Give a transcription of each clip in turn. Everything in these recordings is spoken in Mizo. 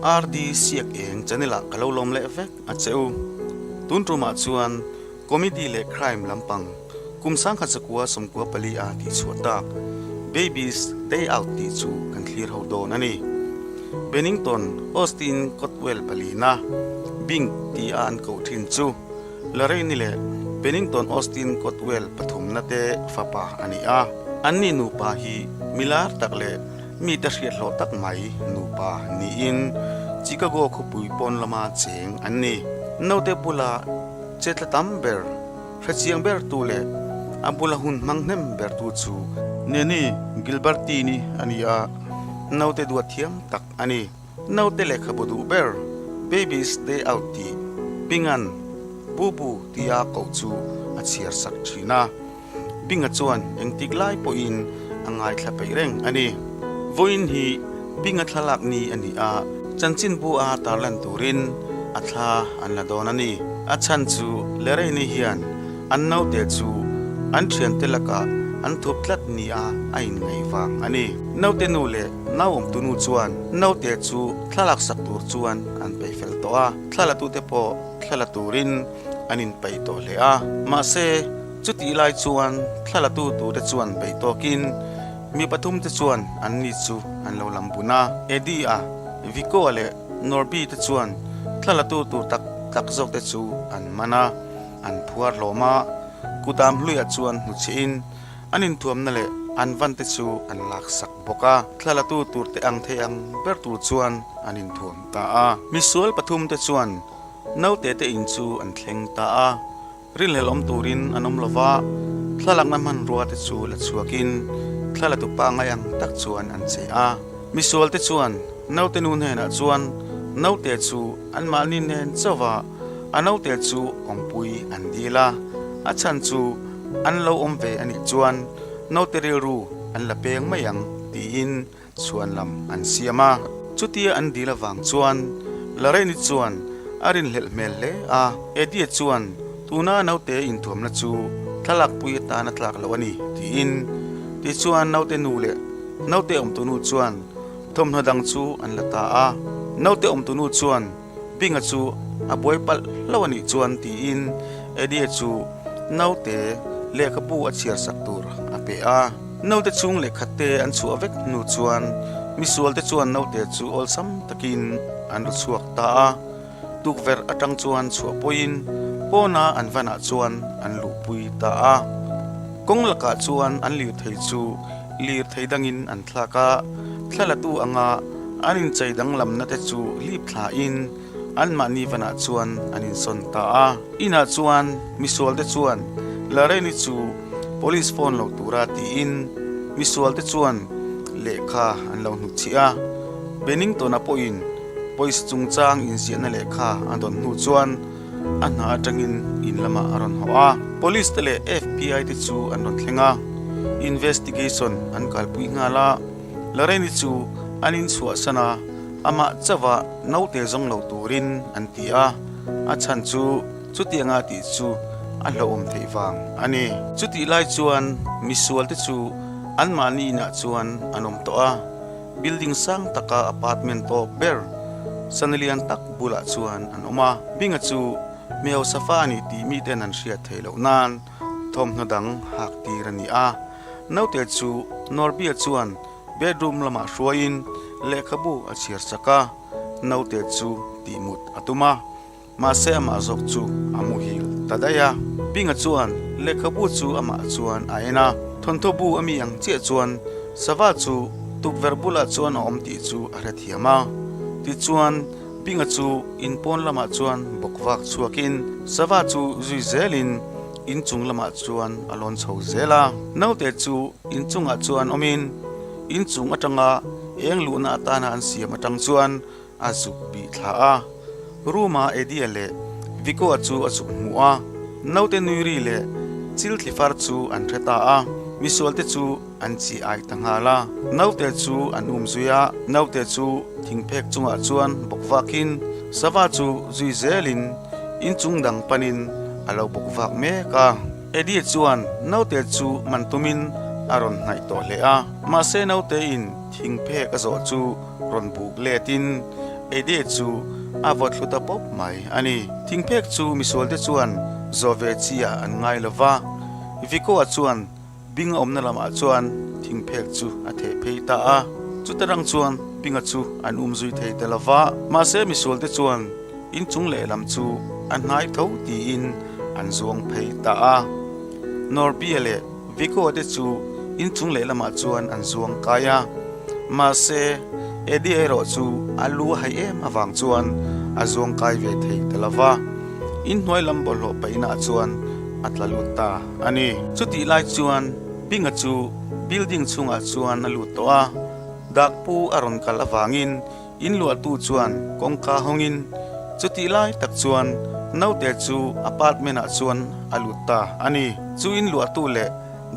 RD Siak Eng channel ah ka lo lawm leh vek a che u. Tun tumah chuan comedy leh crime lampang kum 1994 a tihchhuah tak Baby's Day Out tih chu kan thlir ho dawn a ni. Bennington Austin Cotwell palina Bing tia an koh thin chu Lorraine leh Bennington Austin Cotwell pathumna te fapa a ni a. Anni nupa hi milar tak leh Mite hriat hlawh tak mai nupa niin Chicago khawpui pawn lama cheng an ni. Naute bula chetla tam ber, hrechiang ber tu leh a bula hun hmang hnem ber tu chu Neni Gilbertini a ni a, naute duat thiam tak a ni. Naute lehkhabu duh ber Baby's Day Out tih Pingan Bubu tia koh chu a chhiar sak thin a. Binga chuan engtik lai pawhin a ngaithla peih reng a ni. Vawiin hi Binga thlalak ni a ni a, chanchinbu a tarlan turin a thla an la dawn a ni. A chhan chu Lorraine hian an naute chu an thiante lakah an thup tlat nia a inngaih vang a ni. Naute nu leh nauawmtu nu chuan naute chu thlalak sak tur chuan an peih fel tawh a, thlalatute pawh thlala turin an inpeih tawh hle a. Mahse, Chutih lai chuan thlalatu turte chuan beih tawkin mi pathumte chuan anni chu an lo lam bun a. Eddie-a, Vico-a leh Norby-te chuan thlalatu tur tak tak zawkte chu an man a, an phuar hlawm a. Kudam hluiah chuan hnuchhiahin an inthuamna leh an vante chu an laksak bawk a. Thlalatu turte ang thei ang ber tur chuan an inthuam ta a. Misual pathumte chuan naute te in chu an thleng ta a. Rinhlelh awm turin an awm lova, thlalakna hmanrua te chu la chhuakin thla tu pangngai ang tak chuan an che a. Misual te chuan naute nu hnenah chuan naute chu anmahni nen chauh a, a naute chu awmpui an dil a, a chhan chu an lo awm ve anih chuan naute rilru an la peng mai ang tiin chhuan lam an siam a. Chutia an dil avang chuan Lorraine chuan a rinhlelh hmel hle a, Eddie chuan tuna naute inthuamna chu thlalakpui atan a tlak lo a ni tiin. Tichuan naute nu leh naute awmtunu chuan thawmhnaw dang chu an la ta a, naute awmtunu chuan Binga chu a buai palh hlauh a nih chuan tiin Eddie chu naute lehkhabu a chhiar sak tur a pe a. Naute chhung lehkhat te an chhuah vek hnu chuan misual te chuan naute chu awlsam takin an ru chhuak ta a. Tukverh atang chuan chhuah pawhin pawna an vanah chuan an luhpui ta a. Kawng lakah chuan an lirthei chu lirthei dangin an thlak a, thlalatu anga an inchei danglamna te chu hlip thlain anmahni vanah chuan an insawn ta a. Inah chuan misual te chuan Lorraine-i chu police phone lo tura tiin misual te chuan lehkha an lo hnutchhiah a. Bennington-a pawhin pawisa chungchang inziahna lehkha a dawn hnu chuan a hna atangin in lamah a rawn hawh a. Police te leh FBI te chu an rawn thleng a, investigation an kalpui nghal a. Lorraine-i chu an inchhuahsan a, amah chauha naute zawng lo turin an ti a, a chhan chu chutianga tih chu a hlauhawm theih vang a ni. Chutih lai chuan misual te chu anmahni inah chuan an awm tawh a, building sang taka apartment tawp ber sanalian tak bulah chuan an awm a. Binga chu hmeichhe fa a ni tih miten an hriat theih loh nan thawmhnaw dang hak tir a ni a. Naute chu Norbia chuan bedroom lamah hruaiin lehkhabu a chhiar chak a, naute chu tihmut a tum a, mahse amah zawk chu a muhil ta daih a. Binga chuan lehkhabu chu amah chuan a en a, thawnthaw bu a mi ang chiah chuan sava chu tukverh bulah chuan a awm tih chu a hrethiam a. Tichuan Binga chu in pawn lamah chuan bawk vak chhuakin sava chu zui zelin inchung lamah chuan a lawn chho zel a. Naute chu inchungah chuan awmin inchung atanga eng luhna atana an siam atang chuan a zuk bih thla a. Room-a Eddie-a leh Vico-a chu a zuk hmuh a, naute nui ri leh chil thli far chu an hre ta a, misualte chu an chi ai ta nghal a. Naute chu an um zui a, naute chu thingphek chungah chuan bawk vakin sava chu zui zelin inchung dang panin a lo bawk vak mek a. Eddie chuan naute chu man tumin a rawn hnaih tawh hle a, mahse naute in thingphek a zawh chu rawn buk letin Eddie chu a vaw thlu ta pawp mai a ni. Thingphek chu misualte chuan zawh ve chi ah an ngai lo va, Vico-a chuan Binga awmna lamah chuan thingphek chu a theh phei ta a, chuta rang chuan Binga chu an um zui thei ta lo va, mahse misualte chuan inchung lehlam chu a hnai tho tiin an zuang phei ta a. Norbia leh Vico te chu inchung lehlamah chuan an zuang kai a, mahse Eddie erawh chu a lu a hai em avang chuan a zuang kai ve thei ta lo va, inhnuai lam bawlhhlawh paihnaah chuan a tla lut ta a ni. Chutih lai chuan Binga chu building chhungah chuan a lut tawh a, dakpu a rawn kal avangin In luahtu chuan kawngka hawngin chutih lai tak chuan naute chu apartment ah chuan a lut ta a ni. Chu in luahtu leh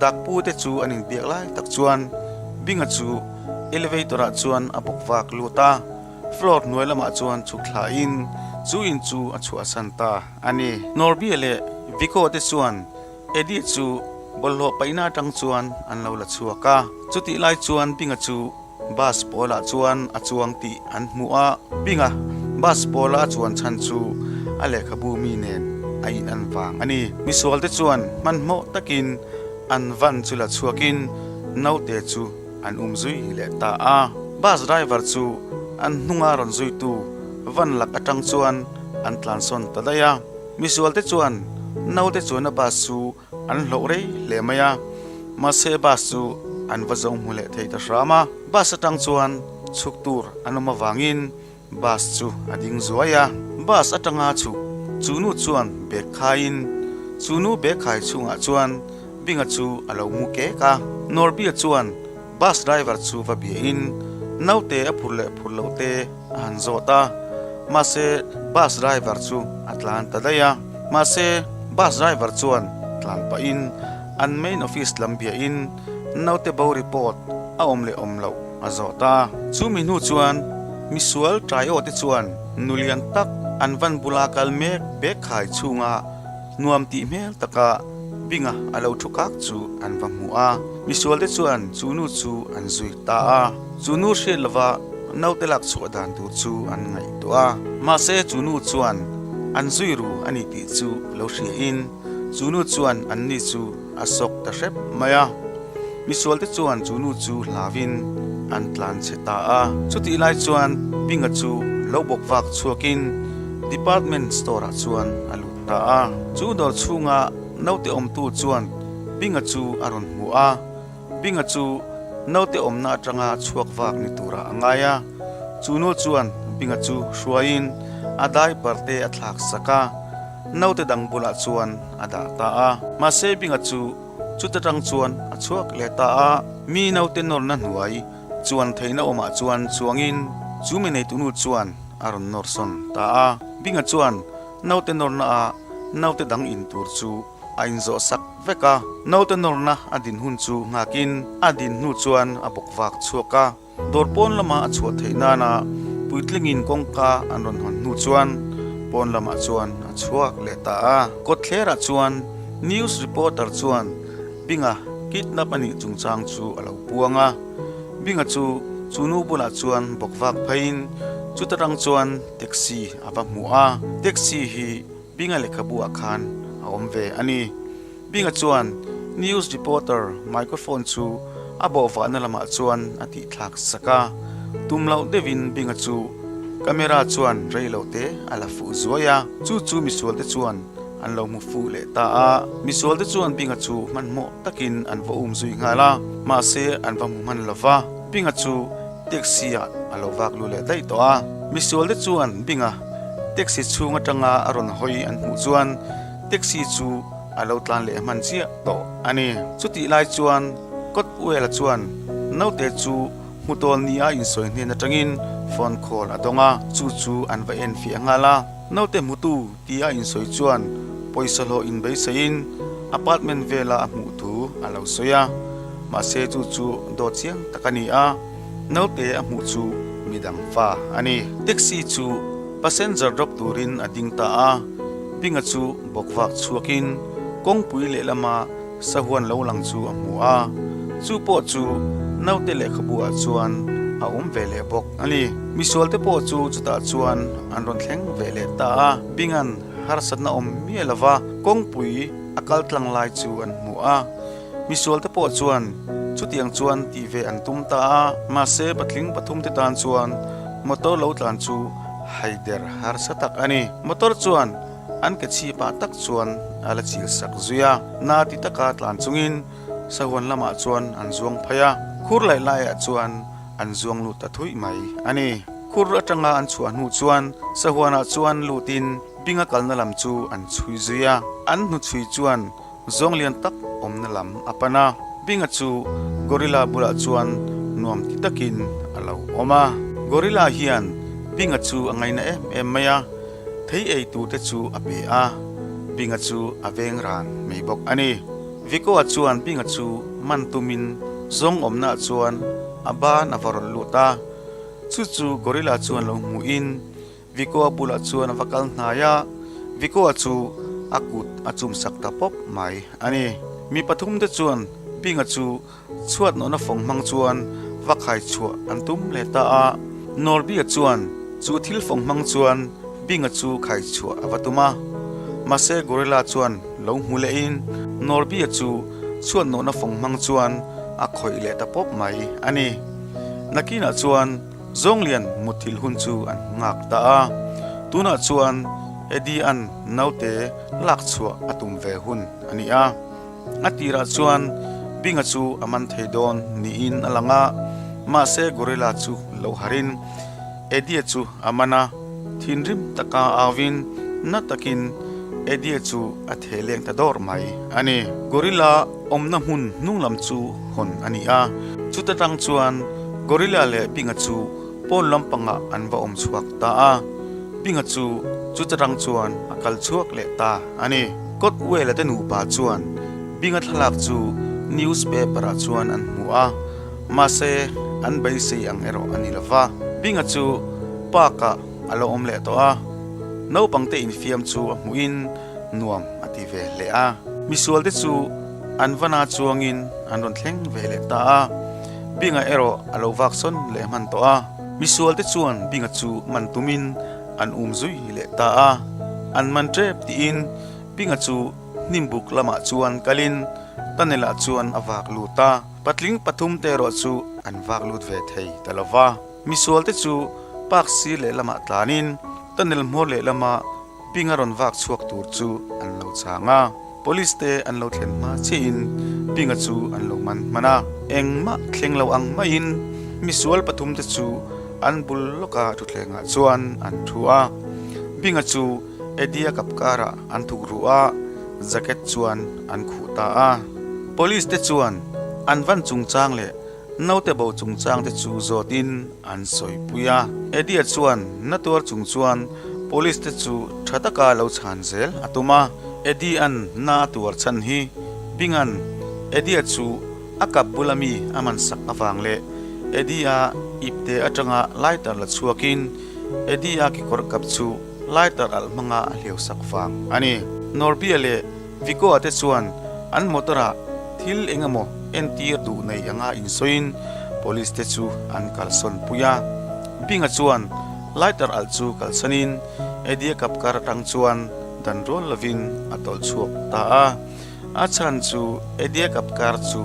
dakpu te chu an inbiak lai tak chuan Binga chu elevator ah chuan a bawk vak lut a, floor hnuai lamah chuan chhuk thla in chu in chu a chhuahsan ta a ni. Norbia leh Vico te chuan Eddie chu bawlhhlawh paihna atang chuan an lo la chhuak a, chutih lai chuan Binga chu Bus pawlah chuan a chuang tih an hmu a, Pinga bus pawla a chuan chhan chu a lehkhabu mi nen a in an vang a ni. Misualte chuan hmanhmawh takin an van chu la chhuakin naute chu an um zui leh ta a. Bus driver chu an hnunga rawn zuitu van lak atang chuan an tlansawn ta daih a. Misualte chuan naute chuanna bus chu An hlauh rei hle mai a, mahse bus chu an va zo hmu leh thei ta hram a. Bus atang chuan chhuk tur an awm avangin bus chu a ding zuai a. Bus atanga chhuk chu nu chuan bag khaiin chu nu bag khai chhungah chuan Binga chu a lo mu kek a. Norbia chuan bus driver chu va biahin naute a phur leh phur loh te a han zawt a, mahse bus driver chu a tlan ta daih a. Mahse bus driver chuan tlan pahin an main office lam biahin naute bo report a awm leh awm loh a zawt a. Chu mi hnu chuan misual taiaw te chuan nu lian tak an van bula kal mek bag khai chhunga Nuam tih hmel taka Binga a lo thu kak chu an va hmu a, misualte chuan chu nu chu an zui ta a. Chu nu hriat lova naute lak chhuah dan tur chu an ngaihtuah a, mahse chu nu chuan an zui ru a ni tih chu lo hriain chu nu chuan anni chu a sawk ta hrep mai a. Misualte chuan chu nu chu hlauin an tlan chhe ta a. Chutih lai chuan Binga chu lo bawk vak chhuakin department store ah chuan a lut ta a. Chu dawr chhunga naute awmtu chuan Binga chu a rawn hmu a. Binga chu naute awmna atanga chhuak vak ni turah a ngai a. Chu nu chuan Binga chu hruaiin a diaper te a thlak sak a, naute dang bulah chuan a dah ta a. Mahse Binga chu Chuta tang chuan a chhuak leh ta a, mi naute nawrna hnuai chuan theihna awmah chuan chuangin chu mi neitunu chuan a rawn nawr sawn ta a. Binga chuan naute nawrna a naute dang in tur chu a inzawh sak vek a, naute nawrna a din hun chu nghakin a din hnu chuan a bawk vak chhuak a. Dawr pawn lama a chhuah theih nana puitlingin kawngka an rawn hawn hnu chuan pawn lamah chuan a chhuak leh ta a. Kawtthlerah chuan news reporter chuan Binga kidnap a nih chungchang chu a lo puang a. Binga chu chu nu bulah chuan bawk vak pheiin chuta tang chuan taxi a va hmu a. Taxi hi Binga lehkhabu ah khan a awm ve a ni. Binga chuan news reporter microphone chu a bawhvahna lamah chuan a tih thlak sak a, tum loh deuhin Binga chu camera chuan rei lo te a la fuh zuai a, chu chu misualte chuan an lo hmu fuh leh ta a. Misualte chuan Binga chu hmanhmawh takin an va um zui nghal a, mahse an va hmu hman lo va, Binga chu taxi ah a lo vak lu leh daih tawh a. Misualte chuan Binga taxi chhung atanga a rawn hawi an hmuh chuan Taxi chu a lo tlan leh hman chiah tawh a ni. Chutih lai chuan Kawtpuela chuan naute chu hmu tawl nia insawi hnen atangin phone call a dawng a, chu chu an va en fiah nghal a. Naute hmutu tia insawi chuan pawisa hlawh inbeisaiin apartment vela a hmuh thu a lo sawi a, mahse chu chu dawt chiang tak a ni a, naute a hmuh chu midang fa a ni. Taxi chu passenger drop turin a ding ta a. Binga chu bawk vak chhuakin kawngpui lehlama sahuan lo lang chu a hmu a, chu pawh chu naute lehkhabu ah chuan a. a awm ve leh bawk a ni. Misualte pawh chu chutah chuan an rawn thleng ve leh ta a, Binga'n harsatna awm miah lova kawngpui a kal tlang lai chu an hmu a. Misualte pawh chuan chutiang chuan tih ve an tum ta a, mahse patling pathumte tan chuan motor lo tlan chu haider harsa tak a ni. Motor chuan an ke chhipah tak chuan a la chil sak zui a, na ti taka tlan chungin sahuan lamah chuan an zuang phei a, khur laih laiah chuan an zuang lut ta thuih mai a ni. Khur atanga an chhuah hnu chuan sahuanah chuan lutin Binga kalna lam chu an chhui zui a, an hnuchhui chuan Zawng lian tak awmna lam a pan a, Binga chu Gorilla bulah chuan nuam ti takin a lo awm a. Gorilla hian Binga chu a ngaina em em mai a, thei ei tur te chu a pe a, Binga chu a veng ran mai bawk a ni. Viko-a chuan Binga chu man tumin zawng awmnaah chuan a ban a va rawn lut a, chu chu Gorilla chuan lo hmuhin Vikoa bulah chuan a va kal hnai a, Vikoa chu a kut a chum sak ta pawp mai a ni. Mi pathum te chuan Binga chu chhuat nawhna fawng hmang chuan va khai chhuah an tum leh ta a. Norbia chuan chu thil fawng hmang chuan Binga chu khai chhuah a va tum a. Mahse Gorilla chuan lo hmu lehin Norbia chu chhuat nawhna fawng hmang chuan a khawih leh ta pawp mai a ni. Nakinah chuan Zawnglian mutthilh hun chu an nghak ta a, tunah chuan Eddie-a'n naute lak chhuah a tum ve hun a ni a. A tirah chuan Binga chu a man thei dawn niin a lang a, mahse Gorilla chu lo harin Eddie-a chu a man a, thinrim taka auin na takin Eddie-a chu a theh leng ta dawr mai a ni. Gorilla awmna hmun hnung lam chu hawn a ni a, chuta tang chuan Gorilla leh Pinga chu pawn lampangah an va awm chhuak ta a, Pinga chu chuta tang chuan a kal chhuak leh ta a ni. Kawtwela te nupa chuan Pinga thlalak chu newspaper ah chuan an hmu a, mahse an beisei ang erawh a ni lo va, Pinga chu park ah a lo awm leh tawh a, naupangte infiam chu a hmuhin nuam a ti ve hle a. Misualte chu an vana chuangin an rawn thleng ve leh ta a, Binga erawh a lo vak sawn leh hman tawh a. Misualte chuan Binga chu man tumin an um zui leh ta a, an man tep tiin Binga chu hnimbuk lamah chuan kalin tunnel ah chuan a vak lut a, patling pathum te erawh chu an vak lut ve thei ta lo va. Misualte chu park sir lehlamah tlanin tunnel hmawr lehlama Ping a rawn vak chhuak tur chu an lo chang a, Police te an lo thlen hma chiahin Pinga chu an lo man hman a. Engmah thleng lo ang maiin misual pathum te chu an bul lawka thutthlengah chuan an thu a. Pinga chu Eddie-a kap karah an thuk ruh a, jacket chuan an khuh ta a. Police te chuan an van chungchang leh Naute bo chungchang te chu zawtin an sawipui a. Eddie-a chuan na tuar chung chuan police te chu tha taka lo chhan zel a tum a. Eddie-a'n na a tuar chhan hi Bing-a'n Eddie-a chu a kap bula mi a man sak avang leh Eddie-a ipte atanga lighter la chhuakin Eddie-a kekawr kap chu lighter alh hmanga a hliau sak vang a ni. Norbia leh Vico-a te chuan an motor-ah thil eng emaw entir duh nei anga insawiin police te chu an kalsawn pui a. Binga chuan lighter alh chu kalsanin Eddie-a kap kar atang chuan dan rual lovin a tawlh chhuak ta a. A chhan chu Eddie-a kap kar chu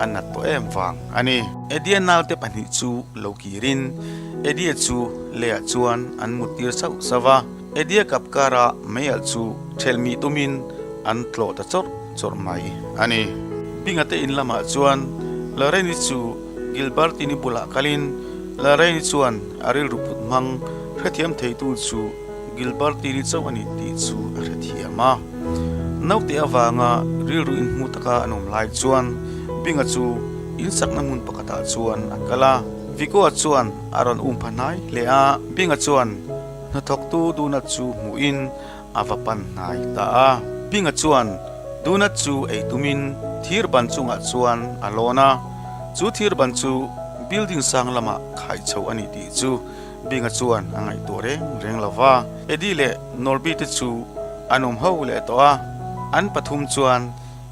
a nat tawh em vang a ni. Eddie-a naute pahnih chu lo kirin Eddie-a chu leiah chuan an muttir sauh sauh a. Eddie-a kap kara mei alh chu Thelmih tumin an tlawh ta chawrh chawrh mai a ni. Binga te in lamah chuan Lorraine-i chu Gilbertine-i bulah kalin Lorraine-i chuan a rilru put hmang hrethiam theitu chu Gilbertine-i chauh a ni tih chu a hrethiam a. Naute avanga rilru inhmu taka an awm lai chuan Binga chu insakna hmun pakhatah chuan a kal a. Vico-a chuan a rawn um pha hnai hle a, Binga chuan hnathawktu Dunat chu hmuhin A va pan hnai ta a. Pinga chuan Dunat chu ei tumin thir ban chungah chuan a lawn a. Chu thir ban chu building sang lamah khai chho a ni tih chu Binga chuan a ngaihtuah reng reng lo va. Eddie leh Norby te chu an awm ho leh tawh a. An pathum chuan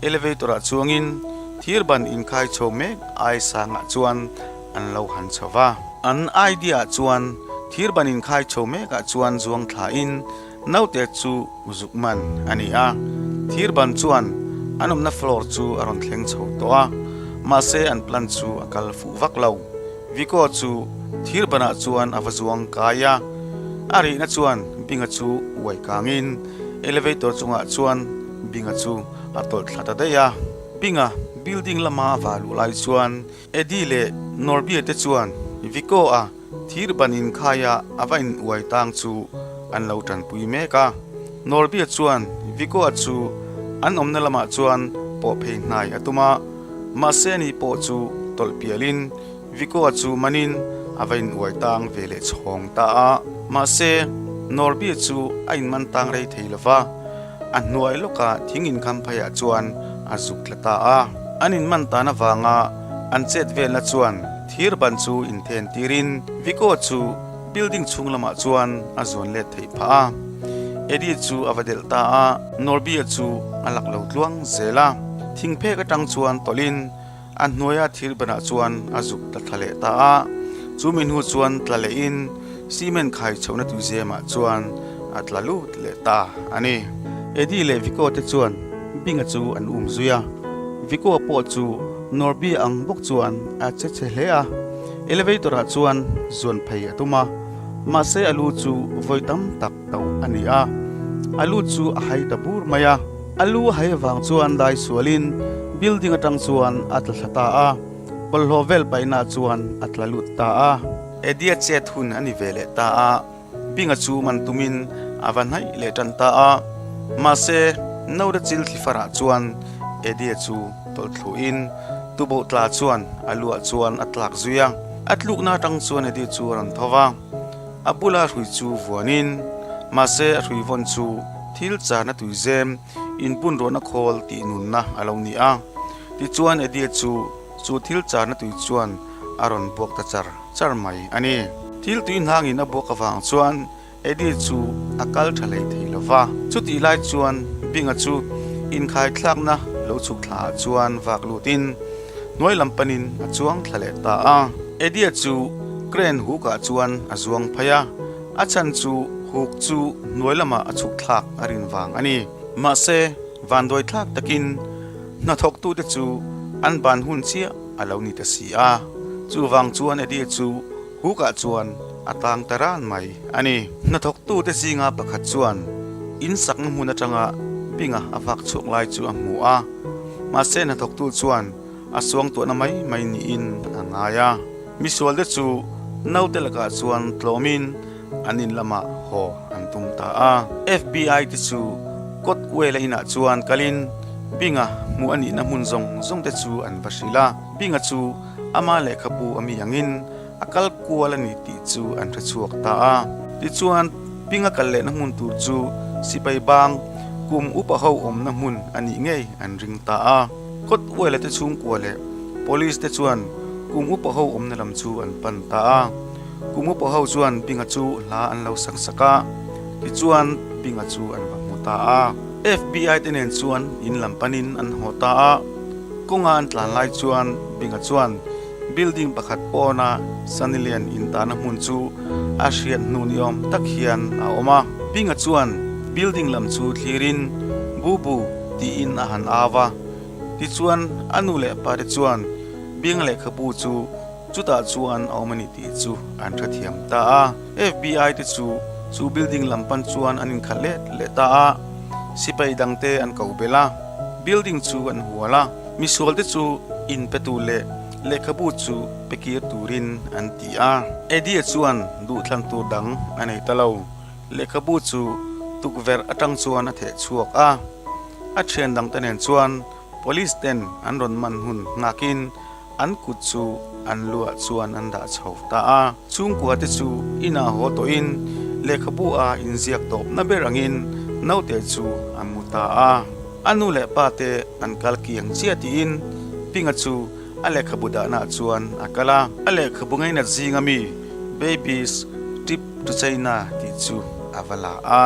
elevator ah chuangin thir ban inkhai chho mek ai sangah chuan an lo han chho va. An idea chuan thir ban inkhai chho mekah chuan zuang thlain naute chu zuk man a ni a. Thir ban chuan an awmna floor chu a rawn thleng chho tawh a, mahse an plan chu a kal fuh vak lo. Vico chu thir banah chuan a va zuang kai a, a rihna chuan Binga chu uai kangin elevator chungah chuan Binga chu a tawlh thla ta daih a. Binga building lama a vah luh lai chuan Eddie leh Norbie te chuan Vico-a thir ban inkhaia a va in uai tang chu an lo tanpui mek a. Norbie chuan Vico-a chu an awmna lamah chuan pawh phei hnai a tum a, mahse ani pawh chu tawlh pialin Vico-a chu manin a va in uai tang ve leh chhawng ta a. Mahse Norbie chu a inman tang rei thei lo va. A hnuai lawka thing inkham pheiah chuan a zuk tla ta a. An inman tan avanga an chet velna chuan thir ban chu inthen tirin Vico chu building chhung lamah chuan a zuan let theih phah a. Eddie chu a va delh ta a, Norby-a chu a lak lo tluang zel a. Thing phek atang chuan tawlhin A hnuaia thil banah chuan a zuk tla thla leh ta a, chu mi hnu chuan tla lehin cement khai chhohna tuizemah chuan a tla lut leh ta a ni. Eddie leh Vico te chuan Binga chu an um zui a, Vico pawh chu Norby ang bawk chuan a che chhe hle a, elevator ah chuan zuan phei a tum a, mahse a lu chu vawi tam tak tauh a ni a, a lu chu a hai ta bur mai a. A lu a hai avang chuan dai sualin building atang chuan a tla thla ta a, bawlhhlawh vel paihna chuan a tla lut ta a. Eddie-a chet hun a ni ve leh ta a, Binga chu man tumin a va hnaih leh tan ta a, mahse Nora chil thli farah chuan Eddie-a chu tawlh thluhin tuboh tla chuan a luah chuan a tlak zui a, a tlukna atang chuan Eddie chu a rawn tho va. A bula hrui chu vuanin, mahse a hrui vawn chu thil chana tuizem inbun ruahna khawl tih nunna a lo ni a. Tichuan Eddie chu chu thil chana tui chuan a rawn buak ta char char mai a ni. Thil tui hnangin a buak avang chuan Eddie chu a kal tha hlei thei lo va. Chutih lai chuan Binga chu inkhaithlakna lo chhuk thla ah chuan vak lutin hnuai lam panin a chuang thla leh ta a. Eddie chu crane huk ah chuan a zuang phei a, a chhan chu huk chu hnuai lamah a chhuk thlak a rin vang a ni. Mahse, vanduai thlak takin hnathawktute chu an ban hun chiah a lo ni ta si a, chuvang chuan Eddie chu huk ah chuan a tang ta ran mai a ni. Hnathawktute zinga pakhat chuan in sakna hmun atanga Binga a vak chhuak lai chu a hmu a, mahse hnathawktu chuan a suangtuahna mai mai niin a ngai a. Misualte chu naute lakah chuan tlawmin an in lamah haw an tum ta a. FBI te chu Kawtkuela inah chuan kalin Binga hmuh a nihna hmun zawng zawng te chu an va hrilh a. Binga chu ama lehkhabu a mi angin a kal kual a ni tih chu an hre chhuak ta a. Tichuan, Binga kal lehna hmun tur chu sipai bang kum upa ho awmna hmun a nih ngei an ring ta a. Kawt uaila te chhungkua leh Police te chuan kum upa ho awmna lam chu an pan ta a. Kum upa ho chuan Binga chu hla an lo sak sak a, tichuan Binga chu an va hmu ta a. FBI te nen chuan in lam panin an haw ta a. Kawnga an tlan lai chuan Binga chuan building pakhat pawna Sunnyland intahna hmun chu a hriat hnu ni awm tak hian a awm a. Binga chuan building lam chu thlirin Bubu tiin a han au a. Tichuan a nu leh pa te chuan Binga lehkhabu chu chutah chuan a awm a ni tih chu an hrethiam ta a. FBI te chu chu building lam pan chuan an inkhalh let leh ta a. Sipai dangte an ko belh a, building chu an hual a. Misual te chu in pe tur leh lehkhabu chu pe kir turin an ti a. Eddie chuan duhthlan tur dang a nei ta lo. Lehkhabu chu tukverh atang chuan a theh chhuak a. A thian dangte nen chuan police ten an rawn man hun nghakin an kut chu an luah chuan an dah chho ta a. Chhungkua te chu inah haw tawhin lehkhabu a inziak tawpna ber angin naute chu a mu ta a. A nu leh pa te an kal kiang chiah tiin Pinga chu a lehkhabu dahnaah chuan a kal a. A lehkhabu ngainat zinga mi Baby's Trip to China tih chu a va la a.